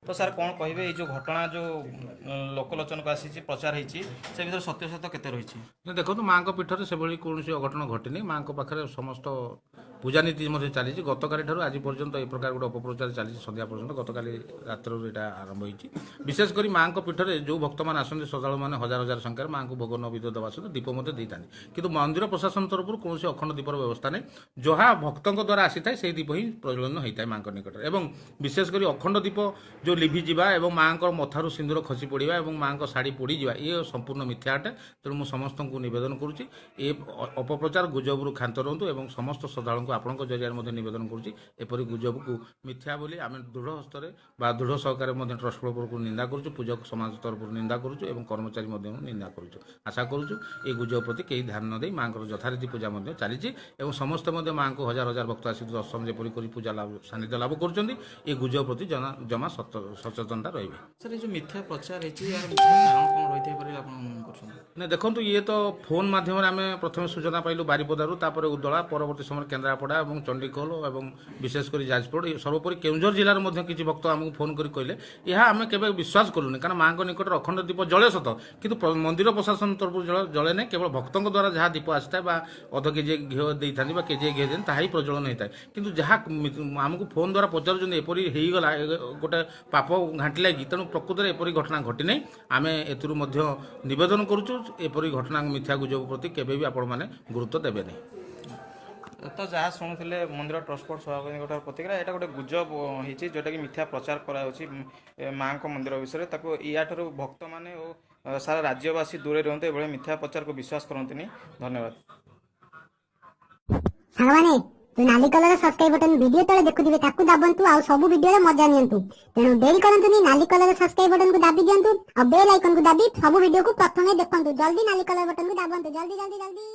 ତ ସାର୍, କ'ଣ କହିବେ, ଏଇ ଯେଉଁ ଘଟଣା ଯେଉଁ ଲୋକଲୋଚନକୁ ଆସିଛି, ପ୍ରଚାର ହେଇଛି, ସେ ଭିତରେ ସତ୍ୟସତ କେତେ ରହିଛି? ନା, ଦେଖନ୍ତୁ, ମାଆଙ୍କ ପୀଠରେ ସେଭଳି କୌଣସି ଅଘଟଣ ଘଟିନି। ମାଆଙ୍କ ପାଖରେ ସମସ୍ତ ପୂଜାନୀତି ମଧ୍ୟ ଚାଲିଛି। ଗତକାଲି ଠାରୁ ଆଜି ପର୍ଯ୍ୟନ୍ତ ଏ ପ୍ରକାର ଗୋଟେ ଅପପ୍ରଚାର ଚାଲିଛି। ସନ୍ଧ୍ୟା ପର୍ଯ୍ୟନ୍ତ, ଗତକାଲି ରାତ୍ରରୁ ଏଇଟା ଆରମ୍ଭ ହୋଇଛି। ବିଶେଷ କରି ମାଆଙ୍କ ପୀଠରେ ଯେଉଁ ଭକ୍ତମାନେ ଆସନ୍ତି, ଶ୍ରଦ୍ଧାଳୁମାନେ ହଜାର ହଜାର ସଂଖ୍ୟାରେ ମାଆଙ୍କୁ ଭୋଗ ନୈବେଦ୍ୟ ଦେବା ସହିତ ଦୀପ ମଧ୍ୟ ଦେଇଥାନ୍ତି। କିନ୍ତୁ ମନ୍ଦିର ପ୍ରଶାସନ ତରଫରୁ କୌଣସି ଅଖଣ୍ଡ ଦୀପର ବ୍ୟବସ୍ଥା ନାହିଁ। ଯାହା ଭକ୍ତଙ୍କ ଦ୍ୱାରା ଆସିଥାଏ, ସେହି ଦୀପ ହିଁ ପ୍ରଜ୍ୱଳନ ହୋଇଥାଏ ମାଆଙ୍କ ନିକଟରେ। ଏବଂ ବିଶେଷ କରି ଅଖଣ୍ଡ ଦୀପ ଯେଉଁ ଲିଭିଯିବା ଏବଂ ମାଆଙ୍କର ମଥାରୁ ସିନ୍ଦୁର ଖସି ପଡ଼ିବା ଏବଂ ମାଆଙ୍କ ଶାଢ଼ୀ ପୋଡ଼ିଯିବା, ଇଏ ସମ୍ପୂର୍ଣ୍ଣ ମିଥ୍ୟା ଅଟେ। ତେଣୁ ମୁଁ ସମସ୍ତଙ୍କୁ ନିବେଦନ କରୁଛି, ଏ ଅପପ୍ରଚାର ଗୁଜବରୁ କ୍ଷାନ୍ତ ରୁହନ୍ତୁ ଏବଂ ସମସ୍ତ ଶ୍ରଦ୍ଧାଳୁଙ୍କୁ ଆପଣଙ୍କ ଜରିଆରେ ମଧ୍ୟ ନିବେଦନ କରୁଛି, ଏପରି ଗୁଜବକୁ ମିଥ୍ୟା ବୋଲି ଆମେ ଦୃଢ଼ ହସ୍ତରେ ବା ଦୃଢ଼ ସହକାରେ ମଧ୍ୟ ଟ୍ରଷ୍ଟ ତରଫରୁ ନିନ୍ଦା କରୁଛୁ, ପୂଜକ ସମାଜ ତରଫରୁ ନିନ୍ଦା କରୁଛୁ ଏବଂ କର୍ମଚାରୀ ମଧ୍ୟ ନିନ୍ଦା କରୁଛୁ। ଆଶା କରୁଛୁ, ଏ ଗୁଜବ ପ୍ରତି କେହି ଧ୍ୟାନ ନ ଦେଇ ମାଆଙ୍କର ଯଥାରୀତି ପୂଜା ମଧ୍ୟ ଚାଲିଛି ଏବଂ ସମସ୍ତେ ମଧ୍ୟ ମାଆଙ୍କୁ ହଜାର ହଜାର ଭକ୍ତ ଆସି ଦର୍ଶନ ଯେପରି କରି ପୂଜା ଲାଭ, ସାନ୍ନିଧ୍ୟ ଲାଭ କରୁଛନ୍ତି, ଏ ଗୁଜବ ପ୍ରତି ଜମା ସଚେତନତା ରହିବେ। ସାର୍, ଏ ଯେଉଁ ମିଥ୍ୟା ପ୍ରଚାର ହେଇଛି, ଏହାର ମୁଖ୍ୟ କାରଣ କ'ଣ ରହିଥାଇପାରେ ଆପଣ ଅନୁମାନ କରୁଛନ୍ତି? ନା, ଦେଖନ୍ତୁ, ଇଏ ତ ଫୋନ୍ ମାଧ୍ୟମରେ ଆମେ ପ୍ରଥମେ ସୂଚନା ପାଇଲୁ ବାରିପଦାରୁ, ତାପରେ ଉଦଳା, ପରବର୍ତ୍ତୀ ସମୟରେ କେନ୍ଦ୍ରାପଡ଼ା ଏବଂ ଚଣ୍ଡିଖୋଲ ଏବଂ ବିଶେଷ କରି ଯାଜପୁର, ସର୍ବୋପରି କେଉଁଝର ଜିଲ୍ଲାର ମଧ୍ୟ କିଛି ଭକ୍ତ ଆମକୁ ଫୋନ୍ କରି କହିଲେ। ଏହା ଆମେ କେବେ ବିଶ୍ୱାସ କଲୁନି, କାରଣ ମାଆଙ୍କ ନିକଟରେ ଅଖଣ୍ଡ ଦୀପ ଜଳେ ସତ, କିନ୍ତୁ ମନ୍ଦିର ପ୍ରଶାସନ ତରଫରୁ ଜଳେ ନାହିଁ। କେବଳ ଭକ୍ତଙ୍କ ଦ୍ୱାରା ଯାହା ଦୀପ ଆସିଥାଏ ବା ଅଧ କେଜି ଘିଅ ଦେଇଥାନ୍ତି ବା କେଜିଏ ଘିଅ ଦିଅନ୍ତି, ତାହା ହିଁ ପ୍ରଜ୍ୱଳନ ହୋଇଥାଏ। କିନ୍ତୁ ଯାହା ଆମକୁ ଫୋନ୍ ଦ୍ୱାରା ପଚାରୁଛନ୍ତି, ଏପରି ହେଇଗଲା, ଗୋଟେ ପାପ ଘାଣ୍ଟିଲା କି? ତେଣୁ ପ୍ରକୃତରେ ଏପରି ଘଟଣା ଘଟିନାହିଁ। ଆମେ ଏଥିରୁ ମଧ୍ୟ ନିବେଦନ କରୁଛୁ, ଏପରି ଘଟଣା ମିଥ୍ୟା ଗୁଜବ ପ୍ରତି କେବେ ବି ଆପଣମାନେ ଗୁରୁତ୍ୱ ଦେବେନି। ତ ଯାହା ଶୁଣୁଥିଲେ ମନ୍ଦିର ଟ୍ରଷ୍ଟ ବୋର୍ଡ ସଭାପତିଙ୍କ ଠାରୁ ପ୍ରତିକ୍ରିୟା, ଏଇଟା ଗୋଟେ ଗୁଜବ ହେଇଛି, ଯେଉଁଟାକି ମିଥ୍ୟା ପ୍ରଚାର କରାଯାଉଛି ମାଆଙ୍କ ମନ୍ଦିର ବିଷୟରେ। ତାକୁ ୟାଠାରୁ ଭକ୍ତମାନେ ଓ ସାରା ରାଜ୍ୟବାସୀ ଦୂରରେ ରୁହନ୍ତୁ, ଏଭଳି ମିଥ୍ୟା ପ୍ରଚାରକୁ ବିଶ୍ୱାସ କରନ୍ତୁନି। ଧନ୍ୟବାଦ। ସାଙ୍ଗମାନେ, ଯୋଉ ନାଲି କଲର ସବସ୍କ୍ରାଇବ ବଟନ ଭିଡିଓ ତଳେ ଦେଖୁଥିବେ, ତାକୁ ଦାବନ୍ତୁ ଆଉ ସବୁ ଭିଡିଓର ମଜା ନିଅନ୍ତୁ। ତେଣୁ ଡେରି କରନ୍ତୁନି, ନାଲି କଲର ସବସ୍କ୍ରାଇବ ବଟନକୁ ଦାବି ଦିଅନ୍ତୁ ଆଉ ବେଲ୍ ଆଇକନକୁ ଦାବି ସବୁ ଭିଡିଓକୁ ପ୍ରଥମେ ଦେଖନ୍ତୁ। ଜଲ୍ଦି ନାଲି କଲର ବଟନକୁ ଦାବନ୍ତୁ, ଜଲ୍ଦି ଜଲ୍ଦି ଜଲ୍ଦି।